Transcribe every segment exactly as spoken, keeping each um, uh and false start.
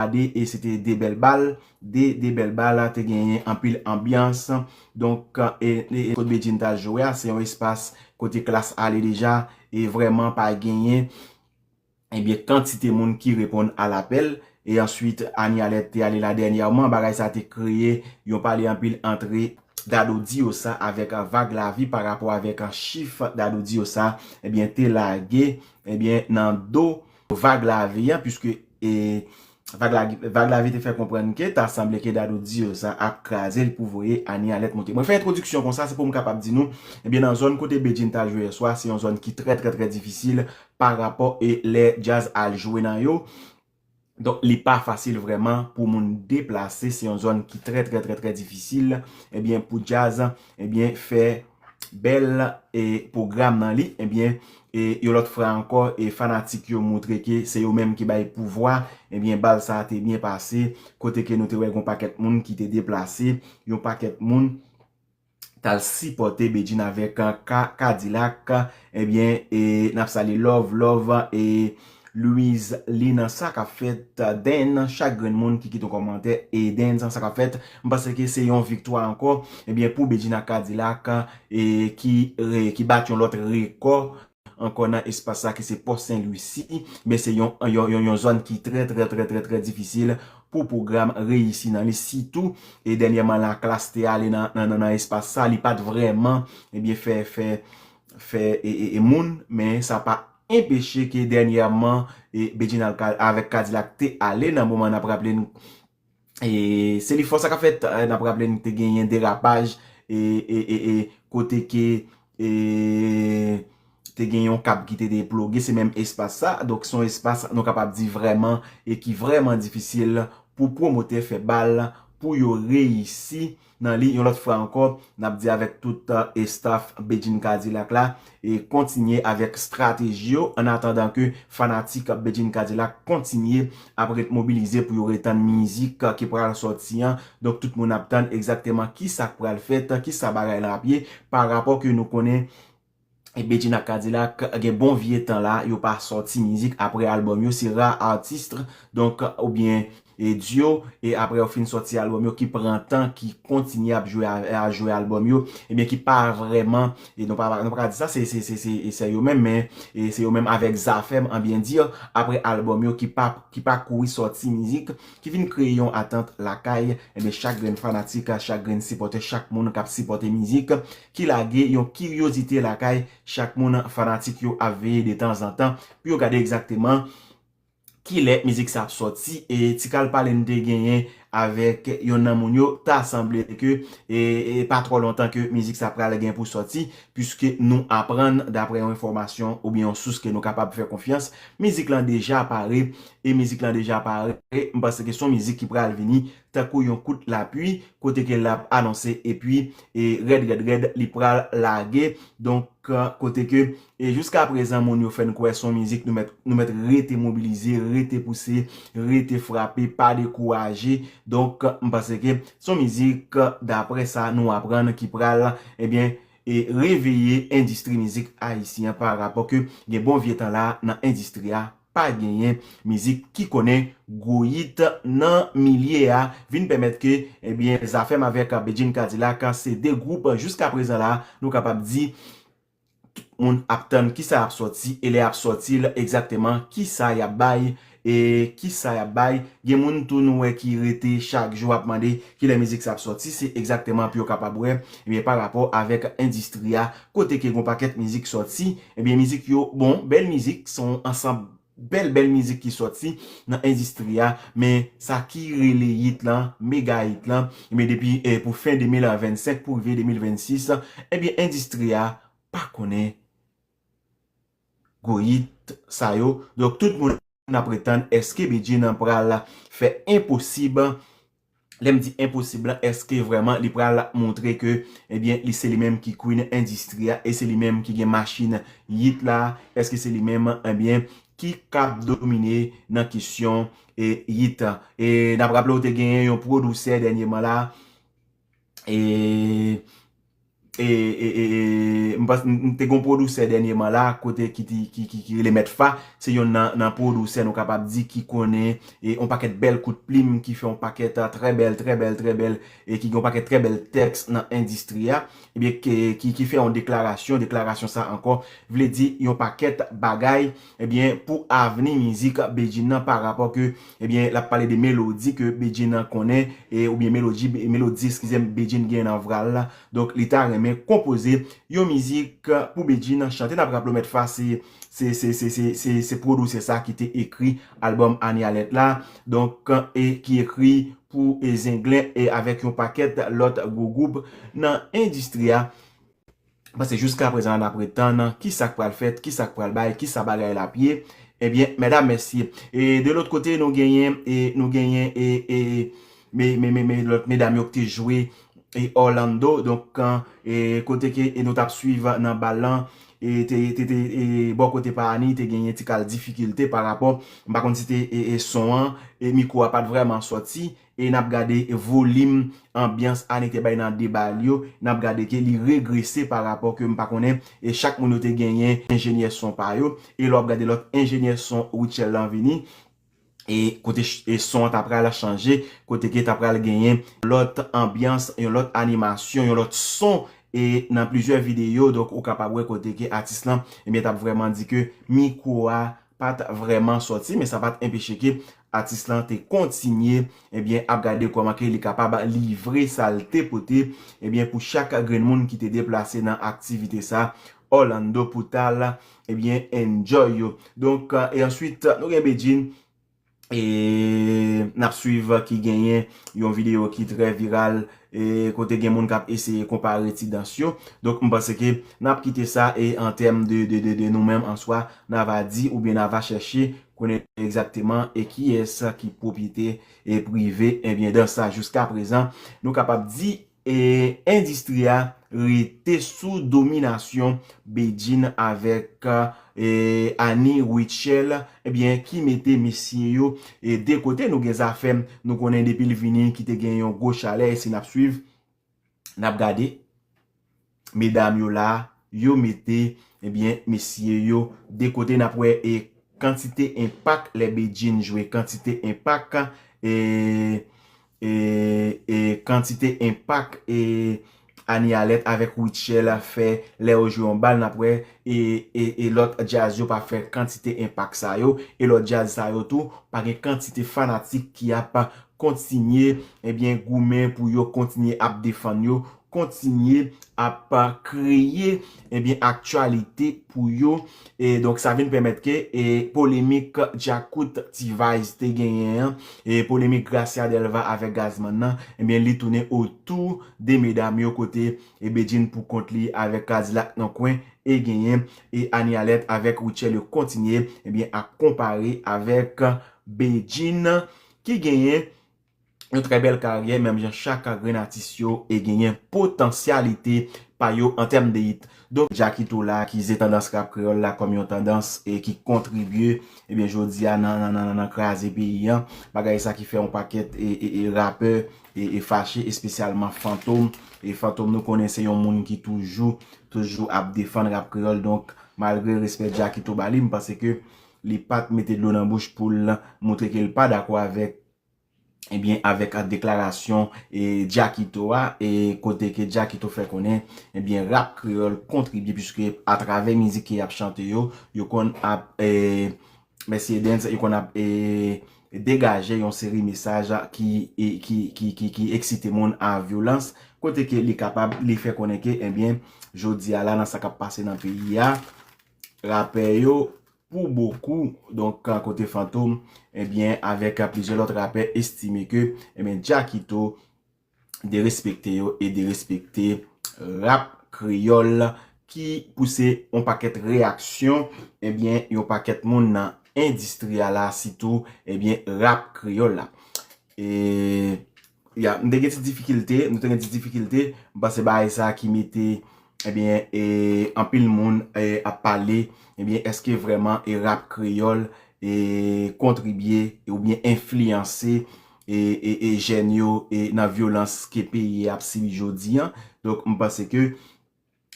gade, e se te de bèl bal, de, de bèl bal, te genyen anpil anbyans. Donk, e, e, e kot Bedjine t al jwe a, se yon espas kote Klass ale deja, e vrèman pa genyen, ebyen, kantite moun ki reponn a lapèl. E answit, Annie Alerte te ale la dènyèman. Bagay sa te kreye yon pale anpil antre Dadou Diosa avèk Vag Lavi pa rapò avèk chif Dadou Diosa, ebyen, te lage, ebyen, nan do Vag Lavi an, piske, e, Vag Lavi, Vag Lavi te fè konprann ke ta sanble ke Dadou Diosa ap kraze l pou voye Annie Alerte monte. Mwen fè entwodiksyon konsa, se pou m kapab di nou, ebyen, nan zòn kote Bedjine t al jwe yèswa, se yon zòn ki trè, trè, trè difisil pa rapò e lè djaz al jwe nan yo. Donk, li pa fasil vrèman pou moun deplase. Se yon zòn ki trè, trè, trè, trè difisil, ebyen, pou djaz, ebyen, fè bèl, e, pwogram nan li, ebyen, e, yon lòt fwa ankò, e, fanatik yo moutre ke se yo menm ki bay pouvwa, ebyen, bal sa a te byen pase, kote ke nou te wè gon pakèt moun ki te deplase, yon pakèt moun t al sipòte Bedjine avèk, a, Ka-, Kadilak, ebyen, e, n ap salye love, love, e, Louise Lina, sa k ap fèt, Den, chak grenn moun ki kite yon kòmantè, Eden, sa k ap fèt, m panse ke se yon viktwa ankò, ebyen, pou Bedjine ak Kadilak, e, ki re-, ki bat yon lòt rekò ankò nan espas sa ki se Pò Sen Lwisi, men se yon, yon, yon, yon zòn ki trè, trè, trè, trè, trè difisil pou pwogram reyisi nan li, sitou, e dènyèman la Klass te ale nan, nan, nan, nan espas sa, li pa t vrèman, ebyen, fè, fè, fè, e, e, e moun, men sa pa enpeche ke dènyèman, e, Bedjine al ka-, avèk Kadilak te ale nan moman n ap raple n, e, se li fò sa k ap fèt, e, n ap raple n te genyen derapaj, e, e, e, e, kote ke, e, te gen yon kab ki te deploge, se menm espas sa, donk se yon espas nou kapab di vrèman, e ki vrèman difisil pou pwomotè fè bal, pou yo reyisi nan li. Yon lòt fwa ankò, n ap di avèk tout, e, staff Bedjine Kadilak la, e kontinye avèk estrateji yo, an atandan ke fanatik Bedjine Kadilak kontinye ap ret mobilize pou yo ret tann mizik ki pral sòti an. Donk, tout moun ap tann egzakteman kisa k pral fèt, kisa bagay lan ap ye, pa rapò ke nou konnen, e Bedjine ak Kadilak gen bon vye tan la, yo pa sòti mizik apre albòm yo, se ra atis, donk, oubyen, e, dyo, e apre yo fin sòti albòm yo, ki pran tan, ki kontinye ap jwe a, a jwe albòm yo, ebyen, ki pa vrèman, e nou pa, nou pa ka di sa, se, se, se, se, e se yo menm, men, e se yo menm avèk Zafèm, an byen di, apre albòm yo, ki pa, ki pa kouri sòti mizik, ki vin kreye yon atant lakay, ebyen, chak grenn fanatik, chak grenn sipòtè, chak moun k ap sipòte mizik, ki lage yon kiryozite lakay chak moun, fanatik yo ap veye detanzantan pou yo gade egzakteman kilè mizik sa ap sòti. E ti kal pale n te genyen avèk yonn nan moun yo, ta sanble ke, e, e pa twò lontan ke mizik sa pral gen pou sòti, piske nou aprann, dapre yon enfòmasyon oubyen yon sous ke nou kapab fè konfyans, mizik lan deja pare, e mizik lan deja pare, m panse ke se yon mizik ki pral vini tankou yon kout lapli, kote ke l ap anonse epi, e rèd, rèd, rèd, li pral lage. Donk, kote ke, e jiska prezan, moun yo fè n kwè se yon mizik nou mèt, nou mèt rete mobilize, rete pouse, rete frape, pa dekouraje. Donk, m panse ke se yon mizik, dapre sa nou aprann, ki pral, ebyen, e reveye endistri mizik ayisyen an pa rapò ke gen bon vye tan la nan endistri a, pa genyen mizik ki konnen gwo yit nan milye a, vin pèmèt ke, ebyen, Zafèm avèk Bedjine Kadilak se de gwoup jiska prezan la, nou kapab di, tout moun ap tann kisa y ap sòti, e lè y ap sòti l egzakteman, kisa y ap bay, e kisa y ap bay. Gen moun tou nou wè ki rete chak jou ap mande kilè mizik sa ap sòti, se egzakteman pou yo kapab wè, ebyen, pa rapò avèk endistri a, kote ke gon pakèt mizik sòti, ebyen, mizik yo bon, bèl mizik, se yon ansanm bèl, bèl mizik ki sòti nan endistri a, men sa ki rele yit lan, mega yit lan, ebyen, depi, e, pou fen de mil vennsenk pou rive de mil vennsis, ebyen, endistri a pa konnen gwo yit sa yo. Donk, tout moun ap ret tann, èske Bedjine pral fè enposib? Lè m di enposib lan, èske vrèman li pral montre ke, ebyen, li se li menm ki queen endistri a, e se li menm ki gen machin yit la? Èske se li menm, ebyen, ki k ap domine nan kesyon, e, yit? E n ap raple w te genyen yon pwodisè dènyèman la, e e, e, e, e, m panse, m, m te gon pwodiktè dènyèman la, kote ki, ki, ki, ki, ki rele Mèt Fa, se yonn nan, nan pwodiktè nou kapab di ki konnen e, yon pakèt bèl kout plim, ki fè yon pakèt, a, trè bèl, trè bèl, trè bèl, e ki gen yon pakèt trè bèl tèks nan endistri a, ebyen, ki, ki, ki fè yon deklarasyon. Deklarasyon sa ankò vle di yon pakèt bagay, ebyen, pou avni mizik Bedjine nan, pa rapò ke, ebyen, l ap pale de melodi ke Bedjine nan konnen, e, oubyen melodi, melodi, eskize m, Bedjine gen nan vral la. Donk, li ta renmen konpoze yon mizik pou Bedjine nan chante. N ap raple w, Mèt Fa se, se, se, se, se, se, se pwodiktè sa ki te ekri albòm Annie Alerte la. Donk, e ki ekri pou, e, Zenglen e avèk yon pakèt lòt gwo gwoup nan endistri a. Paske jiska prezan la, n ap ret tann ki sa k pral fèt, ki sa k pral bay, ki sa bagay la ap ye. Ebyen, medam, mesye. E de lòt kote, nou genyen, e nou genyen, e, e, me, me, me, me, lòt medam yo ki te jwe, e Orlando. Donk, e kote ke, e nou t ap swiv nan bal lan, e te, te, te, e bò kote pa Annie, te genyen ti kal difikilte pa rapò, m pa konn si te, e, e son an, e mikwo a pa t vrèman sòti, e n ap gade volim, anbyans Annie te bay nan de bal yo, n ap gade ke li regrese pa rapò ke m pa konnen, e chak moun yo te genyen enjenyè son pa yo, e lè w ap gade lòt enjenyè son Rutshelle lan vini, e kote ch-, e son an ta pral chanje, kote ke ta pral genyen lòt anbyans, yon lòt animasyon, yon lòt son, e nan plizyè videyo, donk ou kapab wè kote ke atis lan, ebyen, t ap vrèman di ke mikwo a pa t vrèman sòti, men sa pa t enpeche ke atis lan te kontinye, ebyen, ap gade kòman ke li kapab livre sa l te pote, ebyen, pou chak grenn moun ki te deplase nan aktivite sa, Orlando pou t al, ebyen, enjoy yo. Donk, e answit, nou gen Bedjine, e n ap swiv ki genyen yon videyo ki trè viral, e kote gen moun k ap eseye konpare ti dans yo. Donk, m panse ke n ap kite sa, e an tèm de, de, de, de nou menm an swa, n ava di oubyen n ava chèche konnen egzakteman e kiyès ki pwopyete e prive, ebyen, dans sa. Jiska prezan, nou kapab di e endistri a rete sou dominasyon Bedjine avèk, e, Annie, Rutshelle, ebyen, ki mete mesye yo, e, de kote. Nou gen Zafèm, nou konnen depi l vini, ki te gen yon gwo chalè, e si n ap swiv, n ap gade, medam yo la, yo mete, ebyen, mesye yo de kote. N ap wè, e, kantite enpak lè Bedjine jwe, kantite enpak, e, e, e kantite enpak, e, Annie Alerte avèk Rutshelle fè lè yo jwe yon bal, n ap wè, e, e, e lòt djaz yo pa fè kantite enpak sa yo, e lòt djaz sa yo tou, pa gen kantite fanatik ki ap kontinye, ebyen, goumen pou yo, kontinye ap defann yo, kontinye ap kreye, ebyen, aktyalite pou yo. E donk, sa vin pèmèt ke, e, polemik Djakout T-Vice te genyen an, e polemik Gracia Delva avèk Gazman nan, ebyen, li tounen otou de medam yo, kote, e, Bedjine pou kont li avèk Kadilak nan kwen, e genyen, e, Annie Alerte avèk Rutshelle yo kontinye, ebyen, ap konpare avèk Bedjine ki genyen yon trè bèl karyè, menm jan chak grenn atis yo, e genyen potansyalite pa yo an tèm de hit. Donk, Jackito la akize tandans rap kreyòl la kòm yon tandans, e, ki kontribye, ebyen, jodi a nan, nan, nan, nan, nan kraze peyi an. Bagay sa ki fè yon pakèt, e, e, e rapè, e, e fache, espesyalman Fantom. E Fantom, nou konnen se yon moun ki toujou, toujou ap defann rap kreyòl. Donk, malgre respè Jackito ba li, m panse ke li pa t mete dlo nan bouch pou l montre ke l pa dakò avèk, ebyen, avèk deklarasyon, e, Jackito a, e kote ke Jackito fè konnen, ebyen, rap kreyòl kontribye, piske atravè mizik ke y ap chante yo, yo konn ap, e, Mercedes, yo konn ap, e, degaje yon seri mesaj ki, e, ki, ki, ki, ki eksite moun a vyolans, kote ke li kapab, li fè konnen ke, ebyen, jodi a la, nan sa k ap pase nan peyi a, rapè yo, pou bokou, donk, kote Fantom, ebyen, avèk plizyè lòt rapè estime ke, ebyen, Jackito derespekte yo e derespekte rap kreyòl ki pouse yon pakèt reyaksyon, ebyen, yon pakèt moun nan endistri a la, sitou, ebyen, rap kreyòl la. E, ya, m te gen ti difikilte, nou te gen ti difikilte, m panse bagay sa ki mete, ebyen, e, anpil moun, e, ap pale, ebyen, èske vrèman, e, rap kreyòl, e, kontribye, e, oubyen enfliyanse, e, e, e, jèn yo, e, nan vyolans ke peyi a ap sibi jodi a? Donk, m panse ke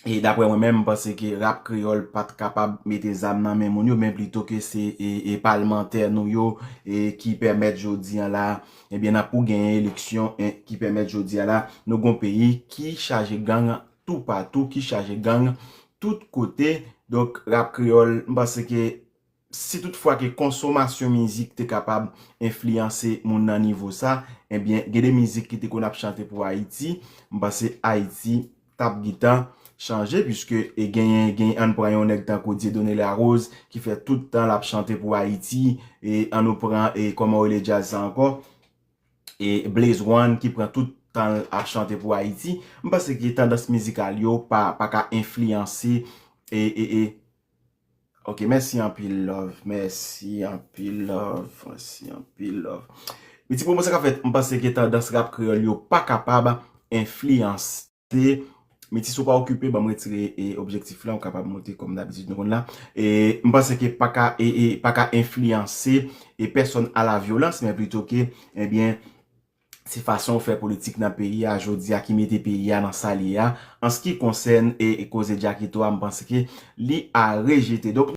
E daprè mwen menm, m panse ke rap kreyòl pa t kapab mete zam nan men moun yo, men plito ke se e, e palmantè nou yo e ki pèmèt jodi an la, ebyen, n ap pou genyen eleksyon e ki pèmèt jodi an la, nou gon peyi ki chaje gang toupatou, ki chaje gang tout kote. Donk, rap kreyòl, m panse ke si toutfwa ke konsomasyon mizik te kapab enfliyanse moun nan nivo sa, ebyen, gen de mizik ki te konn ap chante pou Ayiti, m panse Ayiti t ap gentan chanje, piske e genyen, genyen, ann pran yon nèg tankou Dieudonné Larose, ki fè tout tan l ap chante pou Ayiti, e ann nou pran, e kòman yo rele djaz sa ankò? E Blaze One, ki pran tout tan l ap chante pou Ayiti. M panse ke tandans mizikal yo pa, pa ka enfliyanse, e, e, e, Ok, mèsi anpil, love. Mèsi anpil, love. Mèsi anpil, love. Miti, pou mwen, sa ka fèt, m panse ke tandans rap kreyòl yo pa kapab enfliyanse. Miti, si w pa okipe, ban m retire e objektif la, ou kapab monte kòm dabitid nou konn la. E m panse ke pa ka, e, e, pa ka enfliyanse e pèsòn a la vyolans, men plito ke, ebyen, se fason w fè politik nan peyi a jodi a ki mete peyi a nan sa l ye a. An se ki konsène e, e koze Jackito a, m panse ke li a rejete. Donk,